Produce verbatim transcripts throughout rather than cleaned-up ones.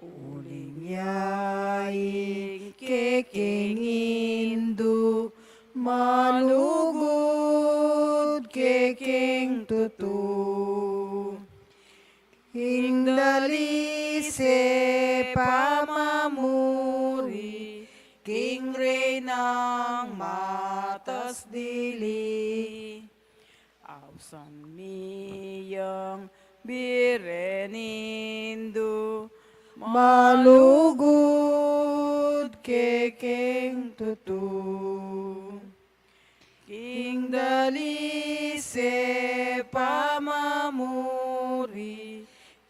Uling ya ing kekeng Indu, malugud kekeng tutu. King dalise pamamuri, king Reynang matas dili. Ausan mi yang bire ning Indu, malugud kekeng tutu. King dalise pamamuri,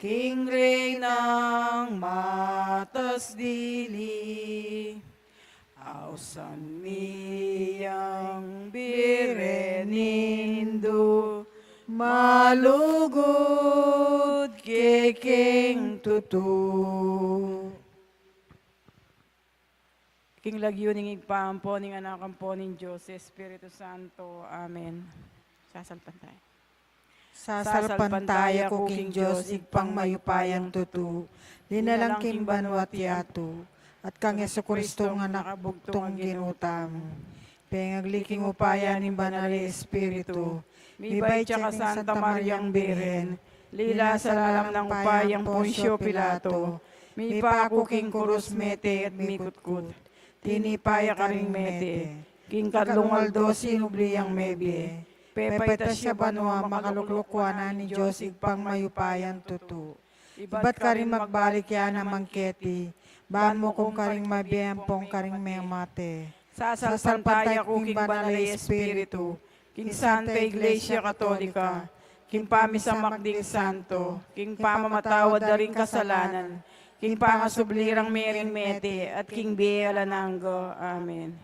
king Reynang matas dili. Ausan mi yang bire ning Indu, malugud kekeng tutu. King lagyu ning Ibpa, ampo ning Anak, ampo ning Dios Espiritu Santo. Amen. Sasalpantaya. Sasalpantaya ku king Dios, Ibpang mayupayang tutu, linalang king banua't yatu, at kang Jesucristo nga Anak a bugtung a Ginu tamu. Pengagli king upaya ning Banal a Espiritu, mibait ya kang Santa Mariang Birhen, lila sa lalam nang upayang Poncio Pilato, mipaku king kurus, mete at mikutkut. Tinipa ya karing mete, king katlung aldo sinubli yang mebie. Pepaitas ya banua, makalukluk wanan ning Dios Ibpang mayupayang tutu. Ibat karin magbalik ya naman keti, ban mukum karing mabie ampong karing memate. Sasalpantaya ku king Banal a Espiritu, king Santa Iglesia Katolika, king pamisamak ding santo, king pamamatawad da ring kasalanan, king pangasubli rang merimete, at king bie alang angga. Amen.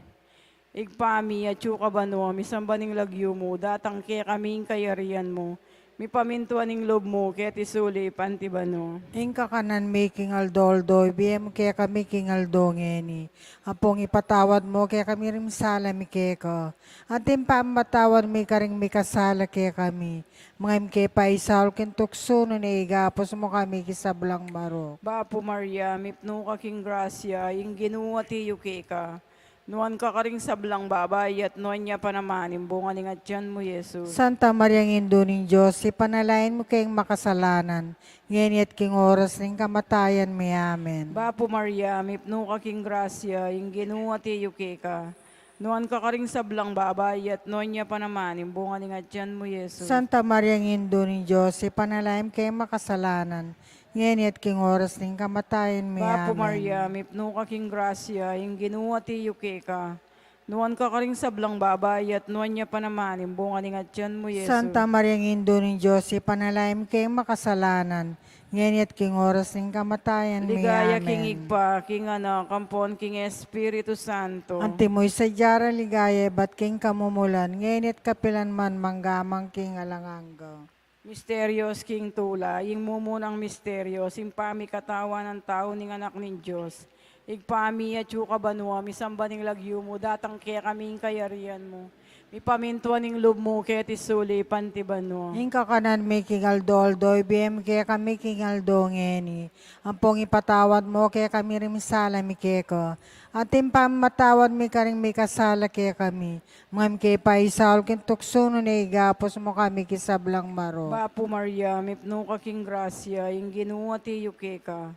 Ibpa mi, atsu ka banua, misamban ing lagyu mu, datang kekami ing kayarian mu, mipamintuan ing lub mu keti sulip anti banua. Ing kakanan mi king aldo-aldo, ibie mu kekami king aldo ngeni. Ampong ipatawad mu kekami ring sala mi keka, anti ing pamamatawad mi karing mikasala kekami. Manga e mu ke paisaul king tuksu, nune ikabus mu kami king sablang marok. Bapu Maria, mipnu ka king grasya, ing Ginu atiu keka. Nuan ka karing sablang babai, at nuan ya pa naman ing bunga ning atian mu, Jesus. Santa Mariang Indu ning Dios, ipanalangin mu keng makasalanan, ngeni at king oras ning kamatayan mi. Amen. Bapu Maria, mipnu ka king grasya, ing Ginu atiu keka. Nuan ka karing sablang babai, at nuan ya pa naman ing bunga ning atian mu, Jesus. Santa Mariang Indu ning Dios, ipanalangin mu keng makasalanan, ngeni at king oras ning kamatayan mi. Bapu Maria, mipnu ka king grasya, ing Ginu atiu keka. Nuan ka karing sablang babai, at nuan ya pa naman ing bunga ning atian mu, Jesus. Santa Mariang Indu ning Dios, ipanalangin mu keng makasalanan, ngeni at king oras ning kamatayan mi. Ligaya king Ibpa, king Anak, ampon king Espiritu Santo. Antimo ing sadya rang ligaya ibat king kamumulan, ngeni at kapilan man, mangga man king alang angga. Misterios king tula. Ing mumunang misterios, ing pamikatawan nang tau ning Anak ning Dios. Ibpa mi, atsu ka banua, misamban ing lagyu mu, datang kekami ing kayarian mu. Mipamintuan ing lub mu keti sulip anti banua. Ing kakanan mi king aldo-aldo, ibie mu kekami king aldo ngeni. Ampong ipatawad mu kekami ring sala mi keka, anti ing pamamatawad mi karing mikasala kekami. Manga e mu ke paisaul king tuksu, nune ikabus mu kami king sablang marok. Bapu Maria, mipnu ka king grasya, ing Ginu atiu keka.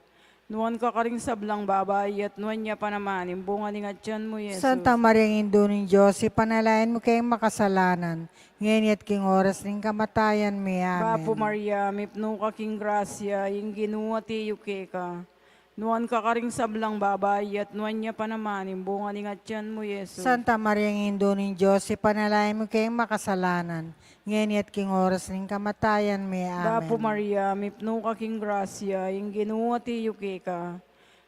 Nuan ka karing sablang babai, at nuan ya pa naman ing bunga ning atian mu, Jesus. Santa Mariang Indu ning Dios, ipanalangin mu keng makasalanan, ngeni at king oras ning kamatayan mi. Amen. Bapu Maria, mipnu ka king grasya, ing Ginu atiu keka. Nuan ka karing sablang babai, at nuan ya pa naman ing bunga ning atian mu, Jesus. Santa Mariang Indu ning Dios, ipanalangin mu keng makasalanan, ngeni at king oras ning kamatayan mi. Amen. Bapu Maria, mipnu ka king grasya, ing Ginu atiu keka.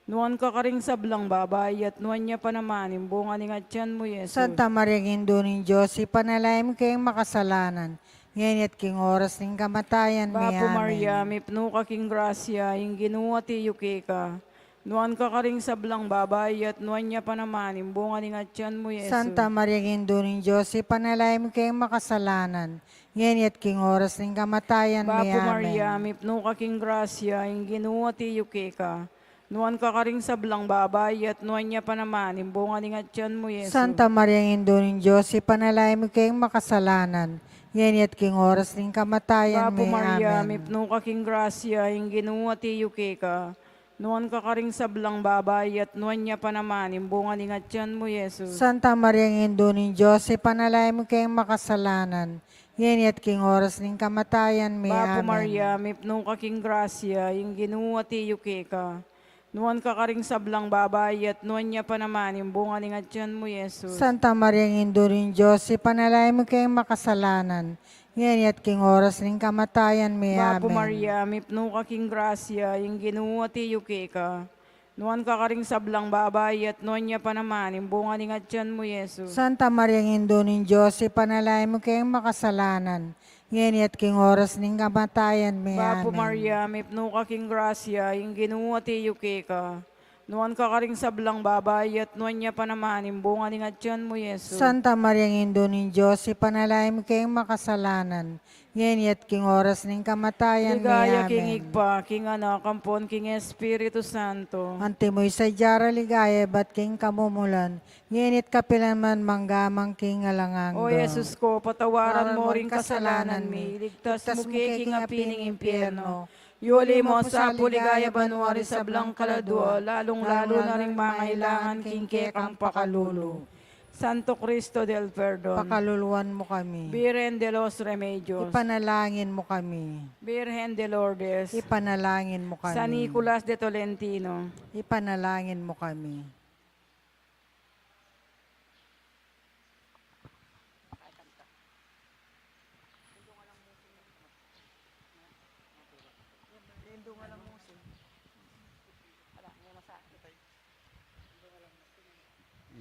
Nuan ka karing sablang babai, at nuan ya pa naman ing bunga ning atian mu, Jesus. Santa Mariang Indu ning Dios, ipanalangin mu keng makasalanan, ngeni at king oras ning kamatayan mi. Bapu Maria, amen, mipnu ka king grasya, ing Ginu atiu keka. Nuan ka karing sablang babai, at nuan ya pa naman ing bunga ning atian mu, Jesus. Santa Mariang Indu ning Dios, ipanalangin mu keng makasalanan, ngeni at king oras ning kamatayan mi. Bapu Maria, amen, mipnu ka king grasya, ing Ginu atiu keka. Nuan ka karing sablang babai, at nuan ya pa naman ing bunga ning atian mu, Jesus. Santa Maria, Indu ning Dios, ipanalangin mu keng makasalanan, ngeni at king oras ning kamatayan mi. Bapu Maria, amen. Mipnu ka king grasya, ing Ginu atiu keka. Nuan ka karing sablang babai, at nuan ya pa naman ing bunga ning atian mu, Jesus. Santa Maria, Indu ning Dios, ipanalangin mu keng makasalanan, ngeni at king oras ning kamatayan mi. Bapu amen. Maria, mipnu ka king grasya, ing Ginu atiu keka. Nuan ka karing sablang babai, at nuan ya pa naman ing bunga ning atian mu, Jesus. Santa Maria, Indu ning Dios, ipanalangin mu keng makasalanan, ngeni at king oras ning kamatayan mi. Bapu amen. Maria, mipnu ka king grasya, ing Ginu atiu keka. Nuan ka karing sablang babai, at nuan ya pa naman ing bunga ning atian mu, Jesus. Santa Maria, Indu ning Dios, ipanalangin mu keng makasalanan, ngeni at king oras ning kamatayan mi. Bapu amen. Maria, mipnu ka king grasya, ing Ginu atiu keka. Nuan ka karing sablang babai, at nuan ya pa naman ing bunga ning atian mu, Jesus. Santa Maria, Indu ning Dios, ipanalangin mu keng makasalanan, ngeni at king oras ning kamatayan mi. Ligaya king amen. Ibpa, king Anak, ampon king Espiritu Santo. Antimo ing sadya ra ligaya ibat king kamumulan, ngeni at kapilan man, mangga man king alang angga. O Jesus ko, patawaran mo ring kasalanan mi, iligtas mu ke king api ning impyerno, yuli mo sa pu king ligaya banua ring sablang kaladua, lalung-lalu na ring mangailangan king kekang pakalulu. Santo Cristo del Perdon. Pakaluluan mu kami. Virgen de los Remedios. Ipanalangin mu kami. Virgen de Lourdes. Ipanalangin mu kami. San Nicolas de Tolentino. Ipanalangin mu kami.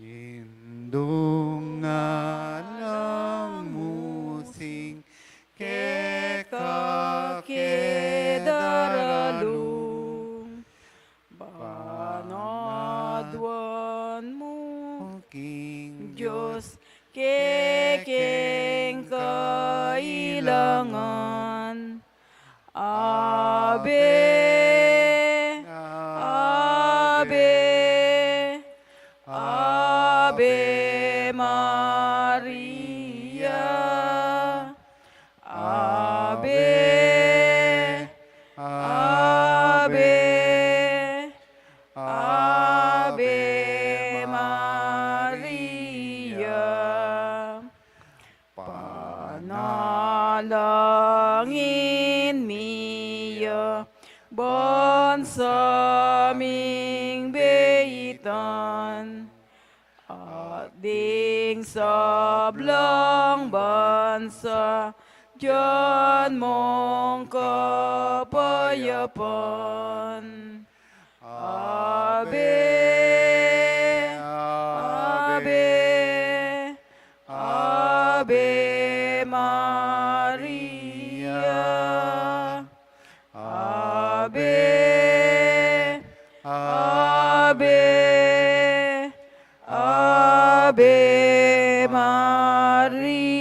Indung alang musing keka ke daralung, panaduan mu king Dios kekeng kailangan. Ave, Ave, Ave Maria. Ave, Ave, Ave Maria. Panalangin mi ya, bansa ming beitan, at ding sablang bansa, dian mong kapayapan. Ave, Ave, Ave Maria. Ave, Ave, Ave Maria.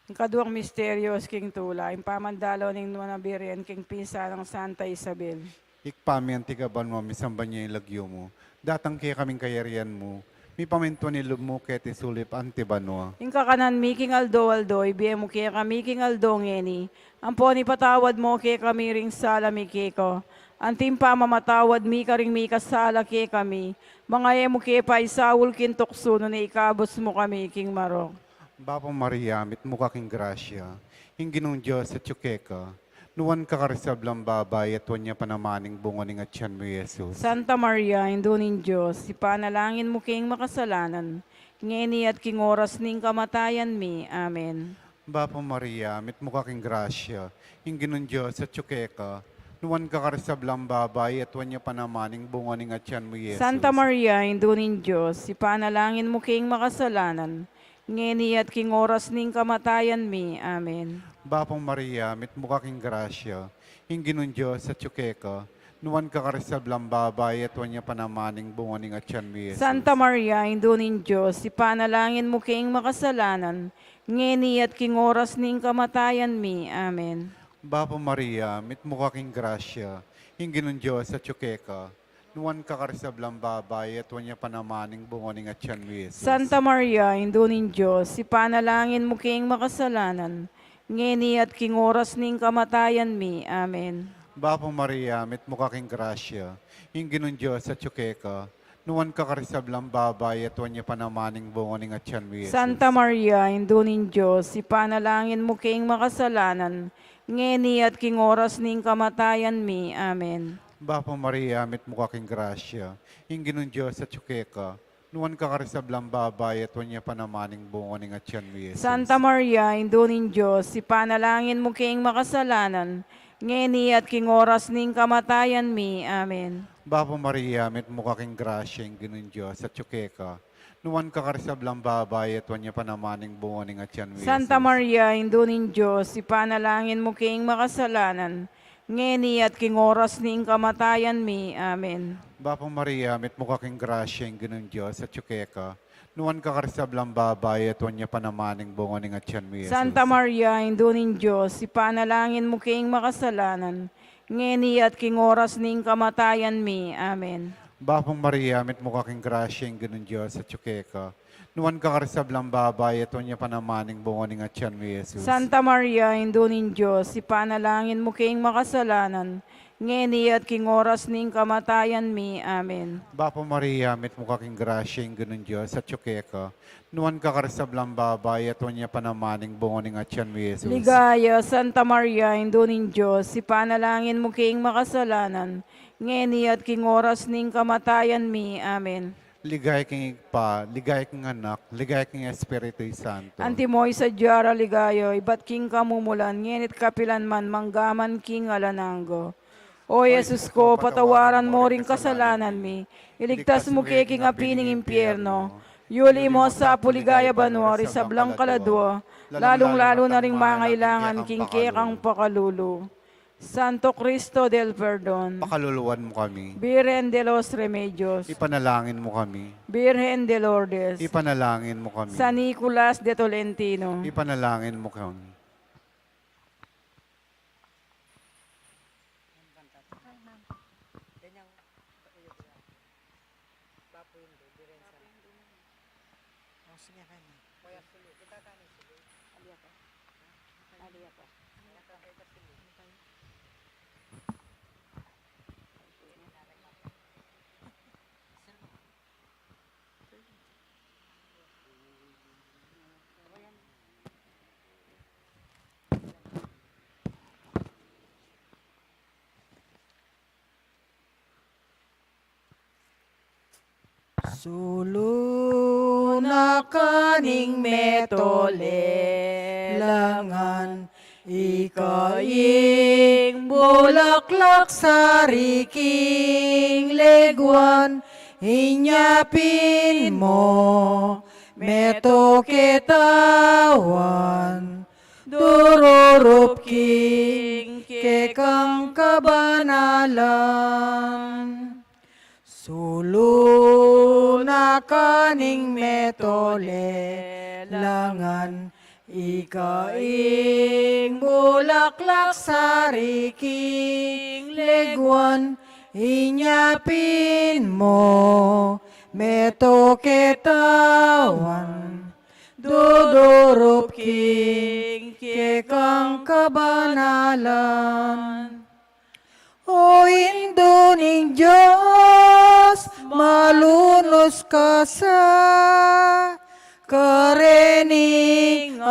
Ing kaduang misteryos king tula, ing pamandalaw ning Nuan a Birhen king pisalang Santa Isabel. Ibpa mi, anti ka banua, misamban ya ing lagyu mu, datang kekami ing kayarian mu, mipamintuan ing lub mu keti sulip anti banua. Ing kakanan mi king aldo-aldo, ibie mu kekami king aldo ngeni, ampon ipatawad mu kekami ring sala mi keka, anti ing pamamatawad mi karing mikasala kekami, manga e mu ke paisaul king tuksu, nune ikabus mu kami king marok. Bapu Maria, mitmu ka king grasya, ing Ginung Dios atyu keka, nuan ka karing sablang babai, at nuan ya pa naman ing bunga ning atyan mu, Jesus. Santa Maria, Indu ning Dios, ipanalangin mu keng makasalanan, ngeni at king oras ning kamatayan mi. Amen. Bapu Maria, mitmu ka king grasya, ing Ginung Dios atyu keka, nuan ka karing sablang babai, at nuan ya pa naman ing bunga ning atyan mu, Jesus. Santa Maria, Indu ning Dios, ipanalangin mu keng makasalanan, ngeni at king oras ning kamatayan mi. Amen. Bapu Maria, mitmu ka king grasya, ing Ginung Dios atyu keka, Nuan ka karing sablang babai, at nuan ya pa naman ing bunga ning atian mu, Jesus. Santa Maria, Indu ning Dios, ipanalangin mu keng makasalanan, ngeni at king oras ning kamatayan mi. Amen. Bapu Maria, mitmu ka king grasya, ing Ginung Dios atyu keka. Nuan ka karing sablang babai, at nuan ya pa naman ing bunga ning atian mu, Jesus. Santa Maria, Indu ning Dios, ipanalangin mu keng makasalanan, ngeni at king oras ning kamatayan mi. Amen. Bapu Maria, mitmu ka king grasya, ing Ginung Dios atyu keka. Nuan ka karing sablang babai, at nuan ya pa naman ing bunga ning atian mu, Jesus. Santa Maria, Indu ning Dios, ipanalangin mu keng makasalanan, ngeni at king oras ning kamatayan mi. Amen. Bapu Maria, mitmu ka king grasya, ing Ginung Dios atyu keka. Nuan ka karing sablang babai, at nuan ya pa naman ing bunga ning atian mu, Jesus. Santa Maria, Indu ning Dios, ipanalangin mu keng makasalanan, ngeni at king oras ning kamatayan mi. Amen. Bapu Maria, mitmu ka king grasya, ing Ginung Dios atyu keka. Nuan ka karing sablang babai, at nuan ya pa naman ing bunga ning atian mu, Santa Jesus. Maria, Indu ning Dios, ipanalangin mu keng makasalanan, ngeni at king oras ning kamatayan mi. Amen. Bapu Maria, mitmu ka king grasya, ing Ginung Dios atyu keka. Nuan ka karing sablang babai, at nuan ya pa naman ing bunga ning atian mu, Jesus. Santa Maria, Indu ning Dios, ipanalangin mu keng makasalanan, ngeni at king oras ning kamatayan mi. Amen. Bapu Maria, mitmu ka king grasya, ing Ginung Dios atyu keka. Nuan ka karing sablang babai, at nuan ya pa naman ing bunga ning atian mu, Jesus. Santa Maria, Indu ning Dios, ipanalangin mu keng makasalanan, ngeni at king oras ning kamatayan mi. Amen. Bapu Maria, mitmu ka king grasya, ing Ginung Dios atyu keka. Nuan ka karing sablang babai, at nuan ya pa naman ing bunga ning atian mu, Jesus. Ligaya, Santa Maria, Indu ning Dios, ipanalangin mu keng makasalanan, ngeni at king oras ning kamatayan mi. Amen. Ligaya king Ibpa, ligaya king Anak, ligaya king Espiritu Santo. Antimo ing sadya ra ligaya, ibat king kamumulan, ngeni at kapilan man, mangga man king alang angga. O Jesus ko, patawaran mu ring kasalanan mi, iligtas mu ke king api ning impyerno, yuli mu sa pu king ligaya banua ring sablang kaladua, lalung-lalu na ring mangailangan king kekang pakalulu. Santo Cristo del Perdon, pakaluluan mu kami. Virgen de los Remedios, ipanalangin mu kami. Virgen de Lourdes, ipanalangin mu kami. San Nicolas de Tolentino, ipanalangin mu kami. Sulu na ka ning metolelangan, ika ing bulaklak sa riking leguan, inya pin mo meto ketawan, dururup king kekang kabanalan. Sulu na ka ning metolelangan, ika ing bulaklak sa riking leguan, inya pin mo meto ketawan, dudurup king kekang kabanalan. O Indu ning Dios, malunus ka sa karening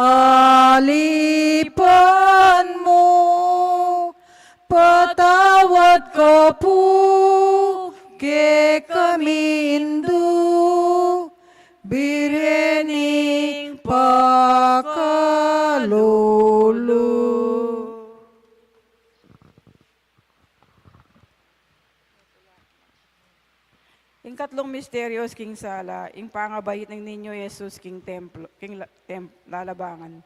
alipan mu, patawad ka pu kekami Indu, Birhen ning pakalulu. Ing katlung misteryus king sala, ing pangabait ning Niño Jesus king templo, king la-, tem-, lalabangan.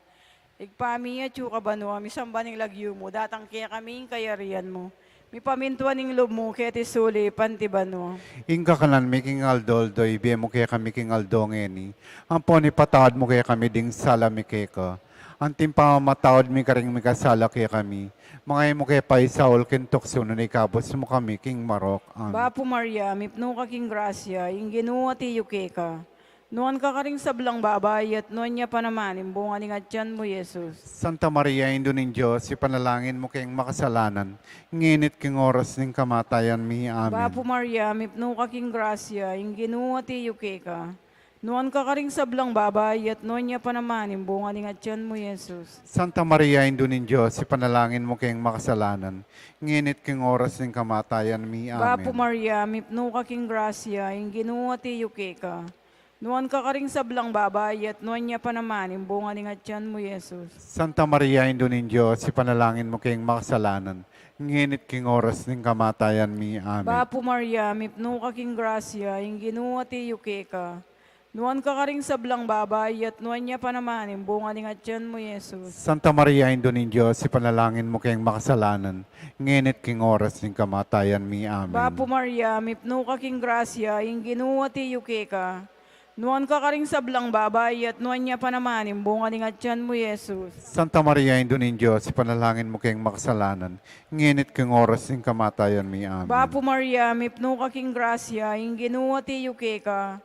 Ibpa mi, atsu ka banua, misamban ing lagyu mu, datang kekami ing kayarian mu, Mipamintuan ing lub mu keti sulip anti banua. Ing kakanan mi king aldo-aldo ibie mu kekami king aldo ngeni. Ampon ipatawad mu kekami ding sala mi keka, anti ing pamamatawad mi karing mikasala kekami. Manga e mu ke paisaul king tuksu, nune ikabus mu kami king marok. Amen. Bapu Maria, mipnu ka king grasya, ing Ginu atiu keka. Nuan ka karing sablang babai, at nuan ya pa naman ing bunga ning atian mu, Jesus. Santa Maria, Indu ning Dios, ipanalangin mu keng makasalanan, ngeni at king oras ning kamatayan mi. Amen. Bapu Maria, mipnu ka king grasya, ing Ginu atiu keka. Nuan ka karing sablang babai, at nuan ya pa naman ing bunga ning atian mu, Jesus. Santa Maria, Indu ning Dios, ipanalangin mu keng makasalanan, ngeni at king oras ning kamatayan mi. Amen. Bapu Maria, mipnu ka king grasya, ing Ginu atiu keka. Nuan ka karing sablang babai, at nuan ya pa naman ing bunga ning atian mu, Jesus. Santa Maria, Indu ning Dios, ipanalangin mu keng makasalanan, ngeni at king oras ning kamatayan mi. Amen. Bapu Maria, mipnu ka king grasya, ing Ginu atiu keka. Nuan ka karing sablang babai, at nuan ya pa naman ing bunga ning atian mu, Jesus. Santa Maria, Indu ning Dios, ipanalangin mu keng makasalanan, ngeni at king oras ning kamatayan mi. Amen. Bapu Maria, mipnu ka king grasya, ing Ginu atiu keka. Nuan ka karing sablang babai, at nuan ya pa naman ing bunga ning atian mu, Jesus. Santa Maria, Indu ning Dios, ipanalangin mu keng makasalanan, ngeni at king oras ning kamatayan mi. Amen. Bapu Maria, mipnu ka king grasya, ing Ginu atiu keka.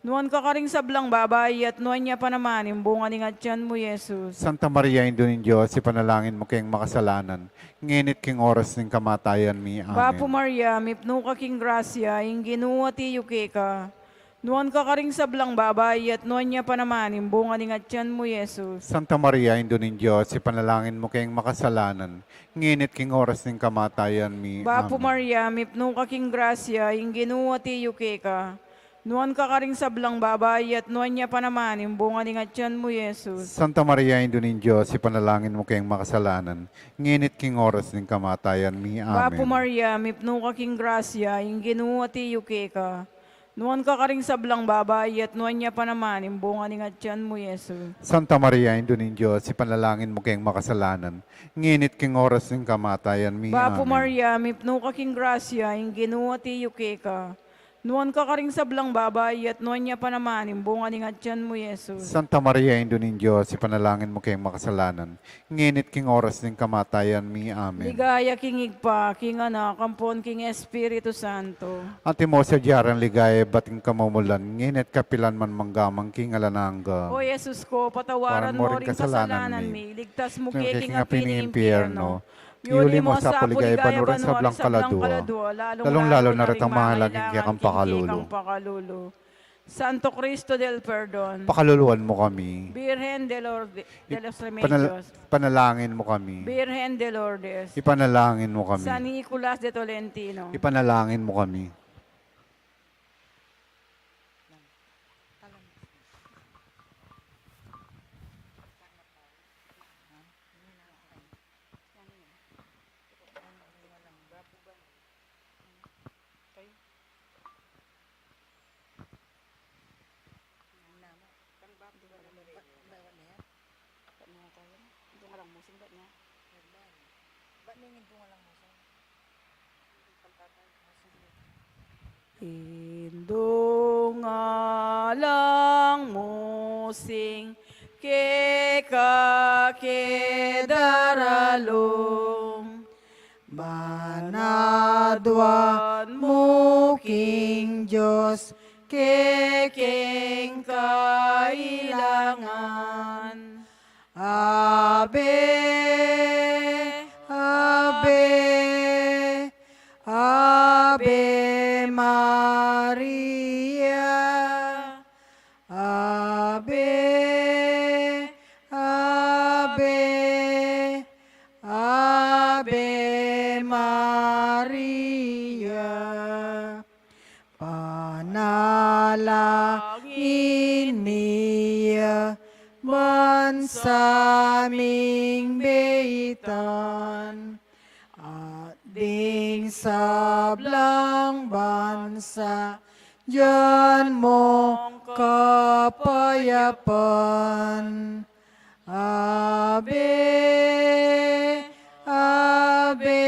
Nuan ka karing sablang babai, at nuan ya pa naman ing bunga ning atian mu, Jesus. Santa Maria, Indu ning Dios, ipanalangin mu keng makasalanan, ngeni at king oras ning kamatayan mi. Amen. Bapu Maria, mipnu ka king grasya, ing Ginu atiu keka. Nuan ka karing sablang babai, at nuan ya pa naman ing bunga ning atian mu, Jesus. Santa Maria, Indu ning Dios, ipanalangin mu keng makasalanan, ngeni at king oras ning kamatayan mi. Bapu Amen. Maria, mipnu ka king grasya, ing Ginu atiu keka. Nuan ka karing sablang babai, at nuan ya pa naman ing bunga ning atian mu, Jesus. Santa Maria, Indu ning Dios, ipanalangin mu keng makasalanan, ngeni at king oras ning kamatayan mi. Amen. Bapu Maria, mipnu ka king grasya, ing Ginu atiu keka. Nuan ka karing sablang babai, at nuan ya pa naman ing bunga ning atian mu, Jesus. Santa Maria, Indu ning Dios, ipanalangin mu keng makasalanan, ngeni at king oras ning kamatayan mi. Bapu Amen. Maria, mipnu ka king grasya, ing Ginu atiu keka. Nuan ka karing sablang babai, at nuan ya pa naman ing bunga ning atian mu, Jesus. Santa Maria, Indu ning Dios, ipanalangin mu keng makasalanan, ngeni at king oras ning kamatayan mi. Amen. Ligaya king Ibpa, king Anak, ampon king Espiritu Santo. Antimo sadya rang ligaya ibat king kamumulan, ngeni at kapilan man, mangga man king alang angga. O Jesus ko, patawaran mo ring kasalanan mi, iligtas mu ke king api ning impyerno. Iuli mo sa pu king ligaya banua ring sablang kaladua, lalung-lalu na retang mangailangan king kekang pakalulu. Santo Cristo del Perdon. Pakaluluan mu kami. Birhen de Lourdes, de los Remedios. Ipanalangin mu kami. Birhen de Lourdes. Ipanalangin mu kami. San Nicolas de Tolentino. Ipanalangin mu kami. Ing dungalang mu sing keka ke daralung, banaduan mu king Dios kekeng kailangan. Ave, Ave, Ave Maria. Ave, Ave, Ave Maria. Panalangin ya bansa ming beitan, at ding sablang bansa dinan mung kapayapan. Ave, Ave,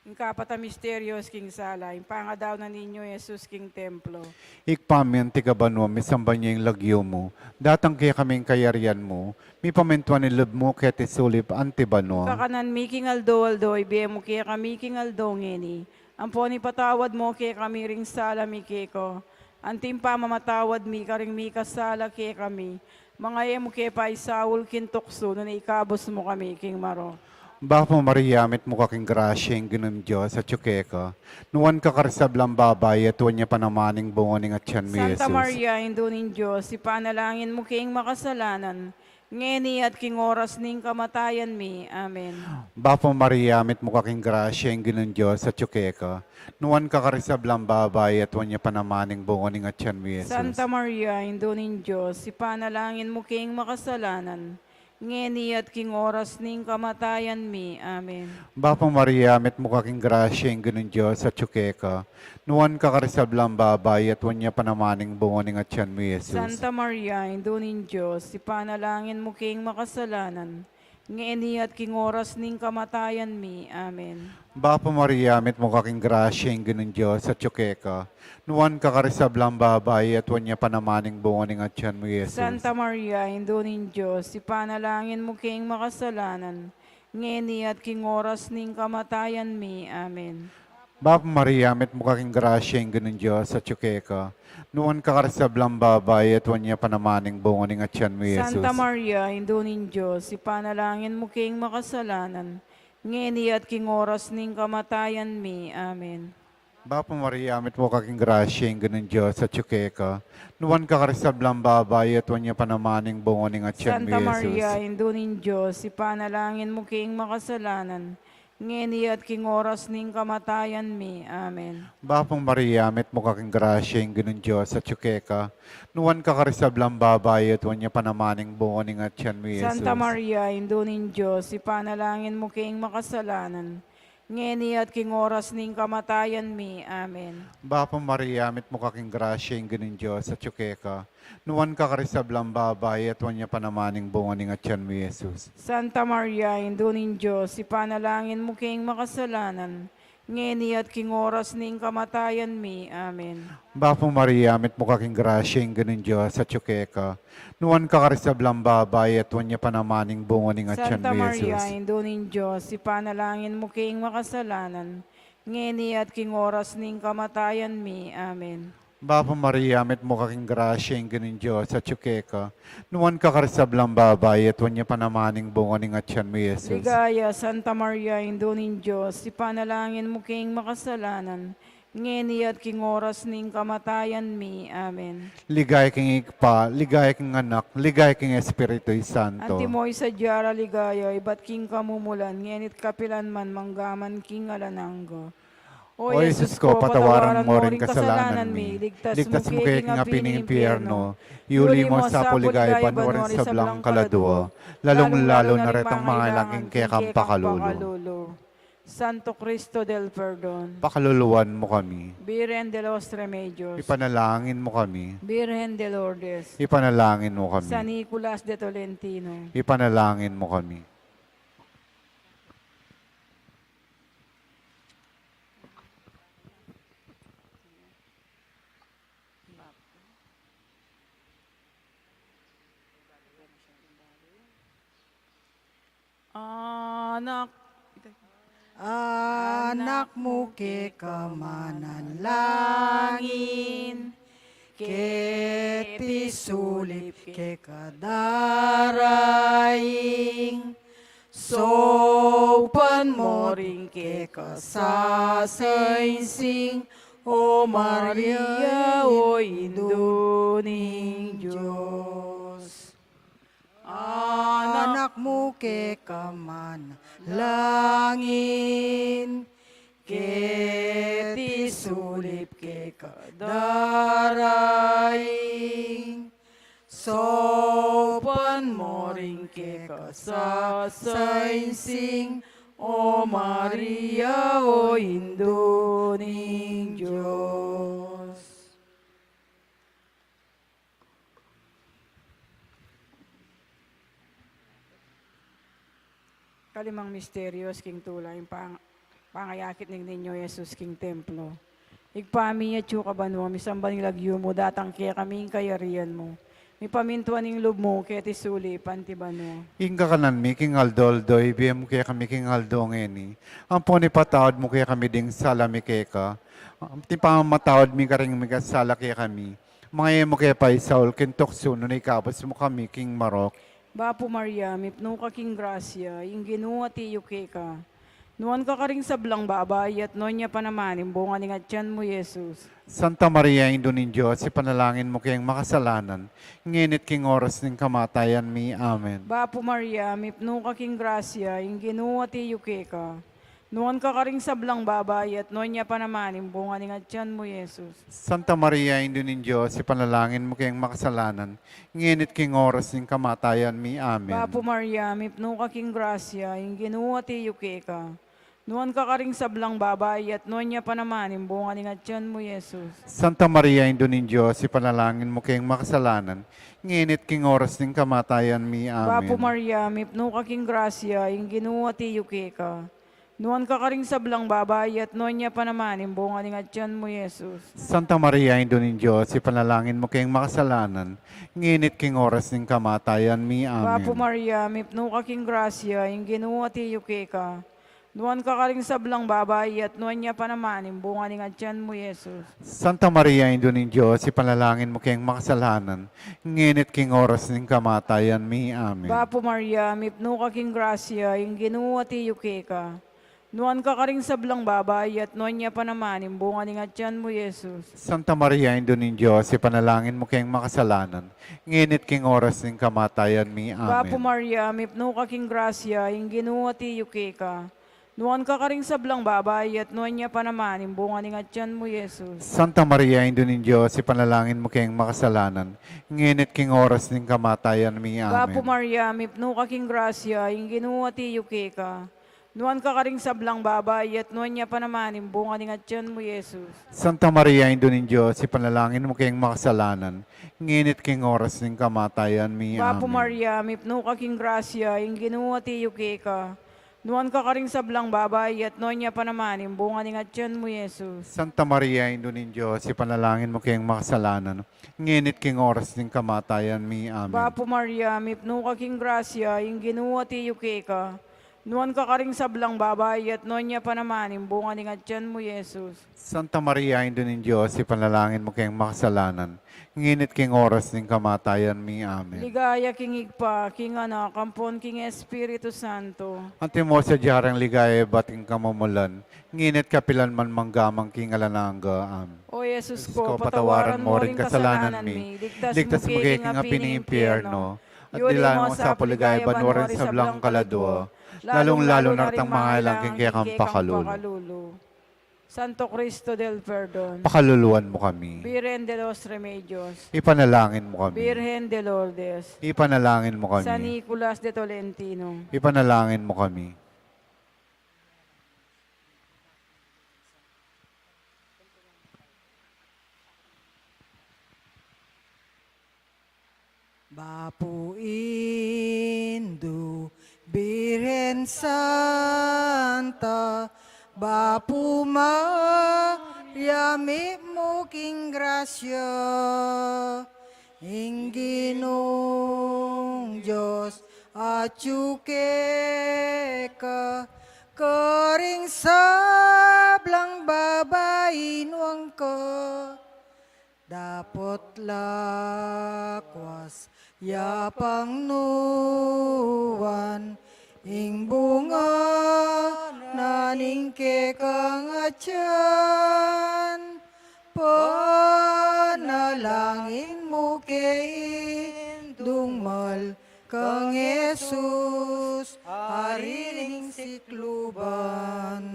Ing kapat a misteryos king sala, ing pangadaun nang Niño Jesus king templo. Ibpa mi, anti ka banua, misamban ya ing lagyu mu, datang kekami ing kayarian mu, mipamintuan ing lub mu keti sulip anti banua. Ing kakanan mi king aldo-aldo ibie mu kekami king aldo ngeni. Ampon ipatawad mu kekami ring sala mi keka, anti ing pamamatawad mi karing mikasala kekami. Manga e mu ke paisaul king tuksu, nune ikabus mu kami king marok. Bapu Maria, mitmu ka king grasya, ing Ginung Dios atyu keka. Nuan ka karing sablang babai, at nuan ya pa naman ing bunga ning atyan mu, Santa Jesus. Maria, Indu ning Dios, ipanalangin mu keng makasalanan, ngeni at king oras ning kamatayan mi. Amen. Bapu Maria, mitmu ka king grasya, ing Ginung Dios atyu keka. Nuan ka karing sablang babai, at nuan ya pa naman ing bunga ning atyan mu, Jesus. Santa Maria, Indu ning Dios, ipanalangin mu keng makasalanan, ngeni at king oras ning kamatayan mi. Amen. Bapu Maria, mitmu ka king grasya, ing Ginung Dios atyu keka. Nuan ka karing sablang babai, at nuan ya pa naman ing bunga ning atyan mu, Jesus. Santa Maria, Indu ning Dios, ipanalangin mu keng makasalanan, ngeni at king oras ning kamatayan mi. Amen. Bapu Maria, mitmu ka king grasya, ing Ginung Dios atyu keka. Nuan ka karing sablang babai, at nuan ya pa naman ing bunga ning atyan mu, Jesus. Santa Maria, Indu ning Dios, ipanalangin mu keng makasalanan, ngeni at king oras ning kamatayan mi. Amen. Bapu Maria, mitmu ka king grasya, ing Ginung Dios atyu keka. Nuan ka karing sablang babai, at nuan ya pa naman ing bunga ning atyan mu, Jesus. Santa Maria, Indu ning Dios, ipanalangin mu keng makasalanan, ngeni at king oras ning kamatayan mi. Amen. Bapu Maria, mitmu ka king grasya, ing Ginung Dios atyu keka. Nuan ka karing sablang babai, at nuan ya pa naman ing bunga ning atyan mu, Santa Maria, Jesus. Indu ning Dios, ipanalangin mu keng makasalanan, ngeni at king oras ning kamatayan mi. Amen. Bapu Maria, mitmu ka king grasya, ing Ginung Dios atyu keka. Nuan ka karing sablang babai, at nuan ya pa naman ing bunga ning atyan mu, Jesus. Santa Maria, Indu ning Dios, ipanalangin mu keng makasalanan, ngeni at king oras ning kamatayan mi. Amen. Bapu Maria, mitmu ka king grasya, ing Ginung Dios atyu keka. Nuan ka karing sablang babai, at nuan ya pa naman ing bunga ning atyan mu, Jesus. Santa Maria, Indu ning Dios, ipanalangin mu keng makasalanan, ngeni at king oras ning kamatayan mi. Amen. Bapu Maria, mitmu ka king grasya, ing Ginung Dios atyu keka. Nuan ka karing sablang babai, at nuan ya pa naman ing bunga ning atyan mu, Jesus. Santa Maria, Indu ning Dios, ipanalangin mu keng makasalanan, ngeni at king oras ning kamatayan mi. Amen. Bapu Maria, mitmu ka king grasya, ing Ginung Dios atyu keka. Nuan ka karing sablang babai, at nuan ya pa naman ing bunga ning atyan mu, Jesus. Ligaya, Santa Maria, Indu ning Dios, ipanalangin mu keng makasalanan, ngeni at king oras ning kamatayan mi. Amen. Ligaya king Ibpa, ligaya king Anak, ligaya king Espiritu Santo. Antimo ing sadya ra ligaya, ibat king kamumulan, ngeni't kapilan man, manggaman king alang angga. O Jesus ko, patawaran mo ring kasalanan mi, ligtas mu ke king api ning impyerno, yuli mo sa puli king banua ring sablang kaladua, lalung-lalu na retang mangailangan king kekang pakalulu. Santo Cristo del Perdon, pakaluluan mu kami. Virgen de los Remedios, ipanalangin mu kami. Virgen de Lourdes, ipanalangin mu kami. San Nicolas de Tolentino, ipanalangin mu kami. Anak, anak mu keka manalangin, keti sulip keka daraing, saupan mo ring keka sasainsing, O Maria, o Indu ning Dios. Anak mu keka manalangin, keti sulip keka daraing, saupan mo ring keka sasainsing, O Maria, o Indu ning Dios. Kalimang misteryos king tula, ing pang-, Pangayakit ning Niño Jesus king templo. Ibpa mi, atsu ka banua, misamban ing lagyu mu, datang kekami ing kayarian mu. Mipamintuan ing lub mu, keti sulip anti banua. Ing kakanan mi king aldo-aldo, ibie mu kekami king aldo ngeni. Ampon ipatawad mu kekami ding sala mi keka, anti ing pamamatawad mi karing mikasala kekami. Manga e mu ke paisaul king tuksu, nune ikabus mu kami king marok. Bapu Maria, mipnu ka king grasya, ing Ginu atiu keka. Nuan ka karing sablang babai, at nuan ya pa naman ing bunga ning atyan mu, Jesus. Santa Maria, Indu ning Dios, ipanalangin mu keng makasalanan, ngeni't king oras ning kamatayan mi. Amen. Bapu Maria, mipnu ka king grasya, ing Ginu atiu keka. Nuan ka karing sablang babai, at nuan ya pa naman ing bunga ning atyan mu, Jesus. Santa Maria, Indu ning Dios, ipanalangin mu keng makasalanan, ngeni't king oras ning kamatayan mi. Amen. Bapu Maria, mipnu ka king grasya, ing Ginu atiu keka. Nuan ka karing sablang babai, at nuan ya pa naman ing bunga ning atyan mu, Jesus. Santa Maria, Indu ning Dios, ipanalangin mu keng makasalanan, ngeni't king oras ning kamatayan mi. Amen. Bapu Maria, mipnu ka king grasya, ing Ginu atiu keka. Nuan ka karing sablang babai, at nuan ya pa naman ing bunga ning atyan mu, Jesus. Santa Maria, Indu ning Dios, ipanalangin mu keng makasalanan, ngeni't king oras ning kamatayan mi. Amen. Bapu Maria, mipnu ka king grasya, ing Ginu atiu keka. Nuan ka karing sablang babai, at nuan ya pa naman ing bunga ning atyan mu, Jesus. Santa Maria, Indu ning Dios, ipanalangin mu keng makasalanan, ngeni't king oras ning kamatayan mi. Amen. Bapu Maria, mipnu ka king grasya, ing Ginu atiu keka. Nuan ka karing sablang babai, at nuan ya pa naman ing bunga ning atyan mu, Jesus. Santa Maria, Indu ning Dios, ipanalangin mu keng makasalanan, ngeni't king oras ning kamatayan mi. Amen. Bapu Maria, mipnu ka king grasya, ing Ginu atiu keka. Nuan ka karing sablang babai, at nuan ya pa naman ing bunga ning atyan mu, Jesus. Santa Maria, Indu ning Dios, ipanalangin mu keng makasalanan, ngeni't king oras ning kamatayan mi. Amen. Bapu Maria, mipnu ka king grasya, ing Ginu atiu keka. Nuan ka karing sablang babai, at nuan ya pa naman ing bunga ning atyan mu, Jesus. Santa Maria, Indu ning Dios, ipanalangin mu keng makasalanan, ngeni't king oras ning kamatayan mi. Bapu Amen. Maria, mipnu ka king grasya, ing Ginu atiu keka. Nuan ka karing sablang babai, at nuan ya pa naman ing bunga ning atyan mu, Jesus. Santa Maria, Indu ning Dios, ipanalangin mu keng makasalanan, ngeni't king oras ning kamatayan mi. Amen. Bapu Maria, mipnu ka king grasya, ing Ginu atiu keka. Nuan ka karing sablang babai, at nuan ya pa naman ing bunga ning atyan mu, Jesus. Santa Maria, Indu ning Dios, ipanalangin mu keng makasalanan, ngeni't king oras ning kamatayan mi. Amen. Ligaya king Ibpa, king Anak, ampon king Espiritu Santo. Antimo sadya reng ligaya ibat king kamumulan, ngeni't kapilan man, manggaman king alang angga. Amen. O Jesus ko, patawaran mo ring kasalanan mi, ligtas mu ke king api ning impyerno, at dala mu sa paligayan banua ring sablang kaladua, lalung-lalu na retang mangailangan king kekang pakalulu. Santo Cristo del Perdon. Pakaluluan mu kami. Virgen de los Remedios. Ipanalangin mu kami. Virgen de Lourdes. Ipanalangin mu kami. San Nicolas de Tolentino. Ipanalangin mu kami. Bapu Indu, Birhen Santa, Bapu Maria, mipnu king grasya, ing Ginung Dios atyu keka, karing sablang babai nuan ka. Dapot lakwas ya pang nuan ing bunga na ning kekang atyan. Panalangin mu ke Indung Mal kang Jesus, Ari ning Sikluban.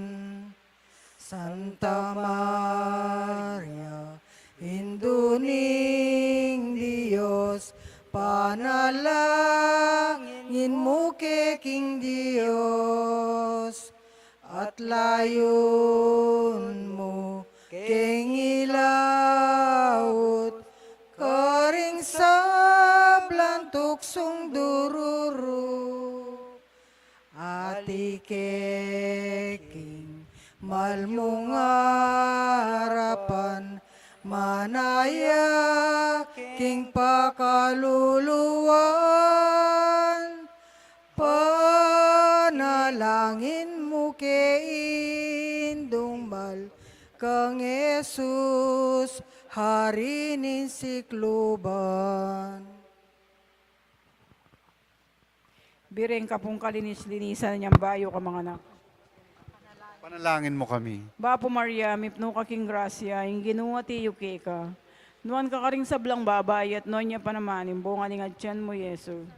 Santa Maria, Indu ning Dios, panalangin mu ke king Dios, at layun mu keng ilaut karing sablang tuksung dururu. Ati ke king Malmung arapan, manaya king pakaluluan, panalangin mu ke Indung Mal kang Jesus, Hari ning sikluban. Biren ka pung kalinis-linisan inyang bayu ka manganak. Panalangin mu kami. Bapu Maria, mipnu ka king grasya, ing Ginu atiu keka. Nuan ka karing sablang babai, at nuan ya pa naman ing bunga ning atian mu, Jesus.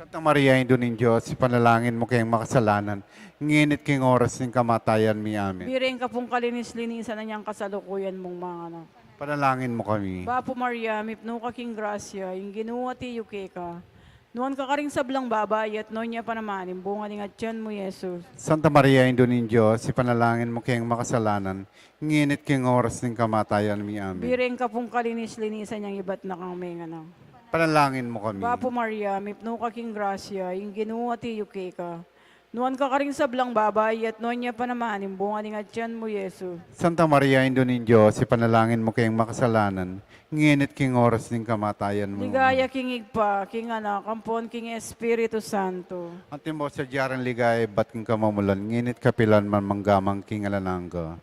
Santa Maria, Indu ning Dios, ipanalangin mu keng makasalanan, ngeni at king oras ning kamatayan mi. Amen. Biren ka pung kalinis-linisan inyang kasalukuyan mung manganak. Panalangin mu kami. Bapu Maria, mipnu ka king grasya, ing Ginu atiu keka. Nuan ka karing sablang babai, at nuan ya pa naman ing bunga ning atian mu, Jesus. Santa Maria, Indu ning Dios, ipanalangin mu keng makasalanan, ngeni at king oras ning kamatayan mi. Amen. Biren ka pung kalinis-linisan inyang ibat na kang menganak. Panalangin mu kami. Bapu Maria, mipnu ka king grasya, ing Ginu atiu keka. Nuan ka karing sablang babai, at nuan ya pa naman ing bunga ning atian mu, Jesus. Santa Maria, Indu ning Dios, ipanalangin mu keng makasalanan, ngeni at king oras ning kamatayan mu. Ligaya king Ibpa, king Anak, ampon king Espiritu Santo. Antimo sadya ring ligaya ibat king kamumulan, ngeni at kapilan man manggaman king alang angga.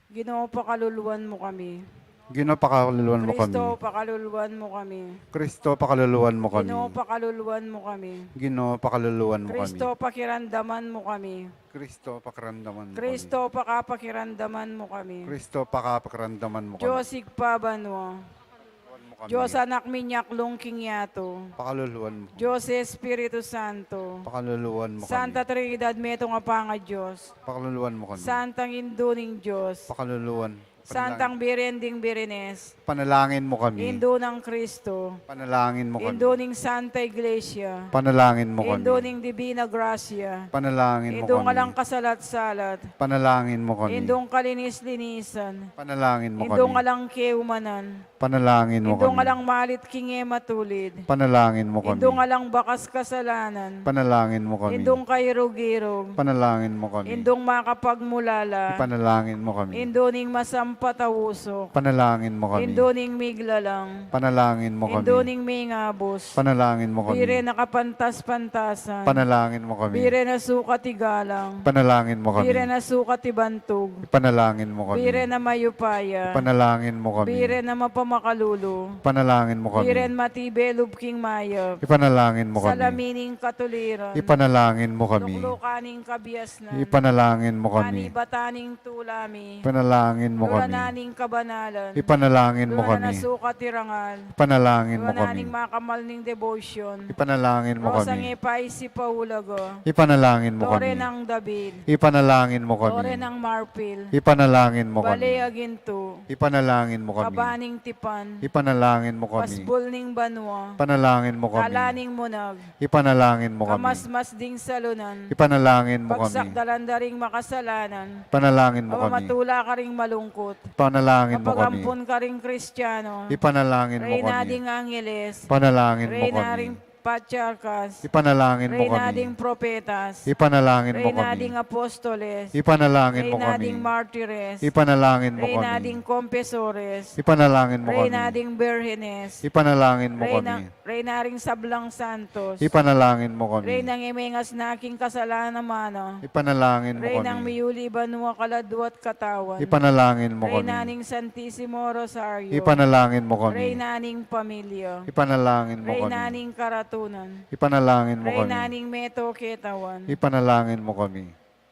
Ginu, pakaluluan mu kami. Ginu, pakaluluan mu kami. Kristo, pakaluluan mu kami. Kristo, pakaluluan mu kami. Ginu, pakaluluan mu kami. Ginu, pakaluluan mu kami. Kristo, pakiramdaman mu kami. Kristo, pakiramdaman mu kami. Kristo, pakapakiramdaman mu kami. Kristo, pakapakiramdaman mu kami. Dios Ibpa banua. Pakaluluan mu kami. Dios Anak, minyaklung king yatu. Pakaluluan mu kami. Dios Espiritu Santo. Pakaluluan mu kami. Santa Trinidad, metung a pangaDios. Pakaluluan mu kami. Santang Indu ning Dios. Pakaluluan. Santang Biren ding Birhenes. Panalangin mu kami. Indu nang Kristo. Panalangin mu kami. Indu ning Santa Iglesia. Panalangin mu kami. Indu ning Divina Gracia. Panalangin mu kami. Indung alang kasalat-salat. Panalangin mu kami. Indung kalinis-linisan. Panalangin mu kami. Indung alang keumanan. Panalangin mu kami. Indung alang malit king e matulid. Panalangin mu kami. Indung alang bakas kasalanan. Panalangin mu kami. Indung kairug-irug. Panalangin mu kami. Indung makapagmulala. Ipanalangin mu kami. Indu ning masampat a usuk. Panalangin mu kami. Indu ning miglalang. Panalangin mu kami. Indu ning mingabus. Panalangin mu kami. Biren a kapantas-pantasan. Panalangin mu kami. Biren a sukat igalang. Panalangin mu kami. Biren a sukat ibantug. Ipanalangin mu kami. Biren a mayupaya. Ipanalangin mu kami. Biren a mapamakalulu. Ipanalangin mu kami. Biren matibe lub king mayap. Ipanalangin mu kami. Salamin ning katuliran. Ipanalangin mu kami. Luklukan ning kabiasnan. Ipanalangin mu kami. Kanibatan ning tula mi. Ipanalangin mu kami. Luranan ning kabanalan. Ipanalangin mu kami. Luranan a sukat irangal. Ipanalangin mu kami. Luranan ning makamal ning debosyon. Ipanalangin mu kami. Rosang e paisipaulaga. Ipanalangin mu kami. Tore nang David. Ipanalangin mu kami. Tore nang marpil. Ipanalangin mu kami. Bale a gintu. Ipanalangin mu kami. Kaba ning tipan. Ipanalangin mu kami. Pasbul ning banua. Ipanalangin mu kami. Tala ning munag. Ipanalangin mu kami. Kamasmas ding salunan. Ipanalangin mu kami. Pagsakdalan da ring makasalanan. Ipanalangin mu kami. Papamatula karing malungkut. Ipanalangin mu kami. Papagampun karing Kristiano. Ipanalangin mu kami. Reyna ding angeles. Ipanalangin mu kami. Reyna ring patriarkas. Ipanalangin mu kami. Reyna ding propetas. Ipanalangin mu kami. Reyna ding apostoles. Ipanalangin mu kami. Reyna ding martires. Ipanalangin mu kami. Reyna ding kompesores. Ipanalangin mu kami. Reyna ding birhenes. Ipanalangin mu kami. Reyna ring sablang santos. Ipanalangin mu kami. Reynang e mengasna king kasalanan a mana. Ipanalangin mu kami. Reynang miyuli banua, kaladua at katawan. Ipanalangin mu kami. Reyna ning Santisimo Rosario. Ipanalangin mu kami. Reyna ning pamilya. Ipanalangin mu kami. Reyna ning karatunan. Ipanalangin mu kami. Reyna ning meto ketawan. Ipanalangin mu kami.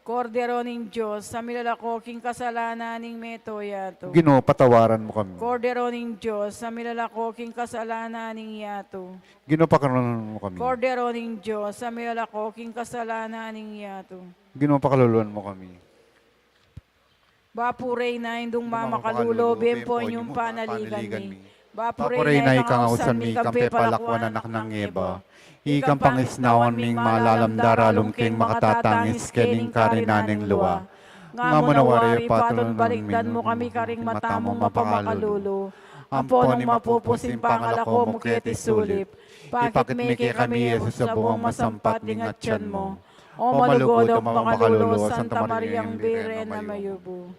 Kordero ning Dios, a milalako king kasalanan ning meto yatu. Ginu, patawaran mu kami. Kordero ning Dios, a milalako king kasalanan ning yatu. Ginu, pakaluluan mu kami. Kordero ning Dios, a milalako king kasalanan ning yatu. Ginu, pakaluluan mu kami. Bapu Reyna, Indung mamakalulu, bempon yung panaligan mi. Bapu Reyna, ikang ausan mi, kampe palakuan anak nang Eva. Ikang pangisnawan ming malalam daralum king makatatangis kening karinan ning lua. Nga mu na wari, patulun balikdan mu kami karing mata mung mapakalulu. Ampo nung mapupus ing pangalako mu keti sulip, ipakit mu kekami i Jesus a bungang masampat ning atian mu. O malugud, o makalulu, Santa Mariang Birhen a mayumu.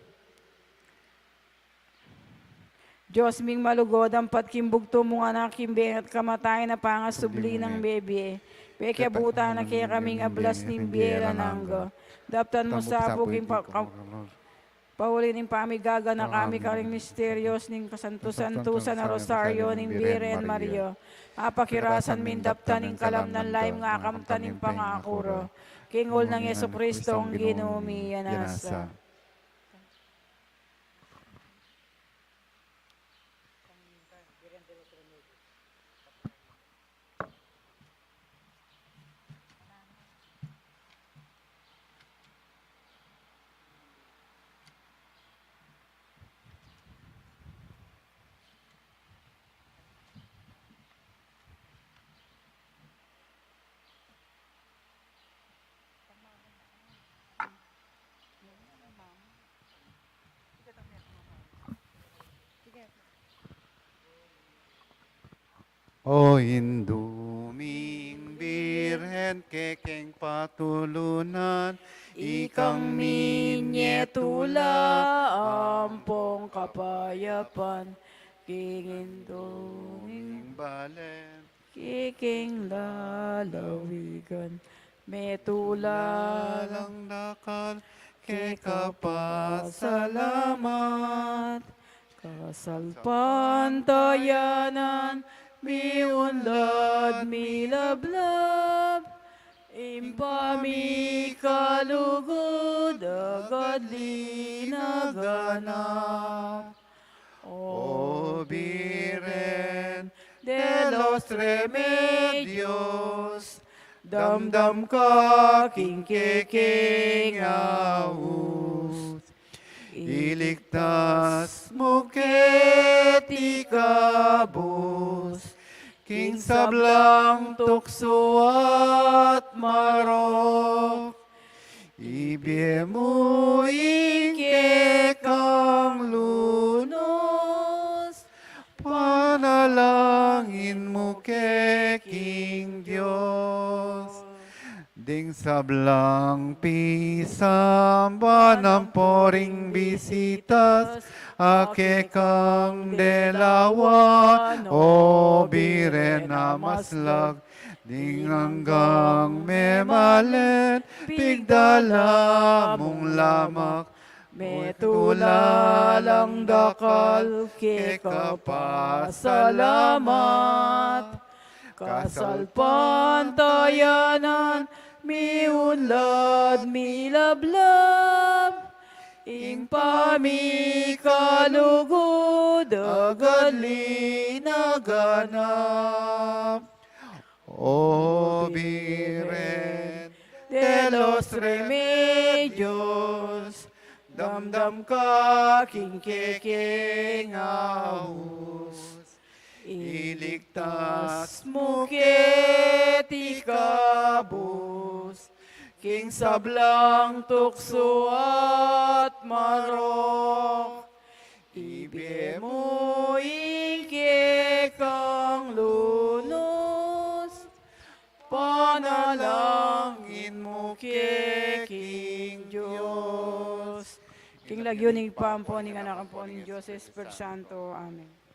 Dios ming malugud, ampat king bugtung mung Anak, king benga at kamatayan a pangasubli nang mebie, pekiabutan na kekaming ablas ning bie alang angga. Daptan mu sa pu king pa-, pa-, pauli ning pamigaganaka mi karing misterios ning kasantusantusan a Rosario ning Birhen Maria. Apakirasan ming daptan ing kalamnan laim nga akamtan ning pangaku ra. King ul nang Jesucristo, ing Ginu mi, anak sa. O Indu ming Birhen, kekeng patulunan, ikang minyetula ampong kapayapan, king Indu ming balen, kekeng lalawigan, metula lang dakal keka pasalamat. Kasalpantayanan miunlad milablab, ing pamikalugud agad linaganap. O Birhen de los Remedios, damdam ka king kekeng aus, iligtas mu keti kabus king sablang tuksu at marok. Ibie mu ing kekang lunus, panalangin mu ke king Dios. Ding sablang pisamban ampo ring bisitas a kekang delawan, o Birhen a maslag, ding anggang memalen pigdala mung lamak, metula lang dakal keka pasalamat. Kasalpantayanan miunlad milablab, ing pamikalugud agad linaganap. O Birhen de los Remedios, damdam ka king kekeng aus, iligtas mu keti kabus king sablang tuksu at marok. Ibie mu ing kekang lunus, panalangin mu ke king Dios. King lagyu ning Ibpa, ampo ning Anak, ampo ning Dios Espiritu Santo. Amen.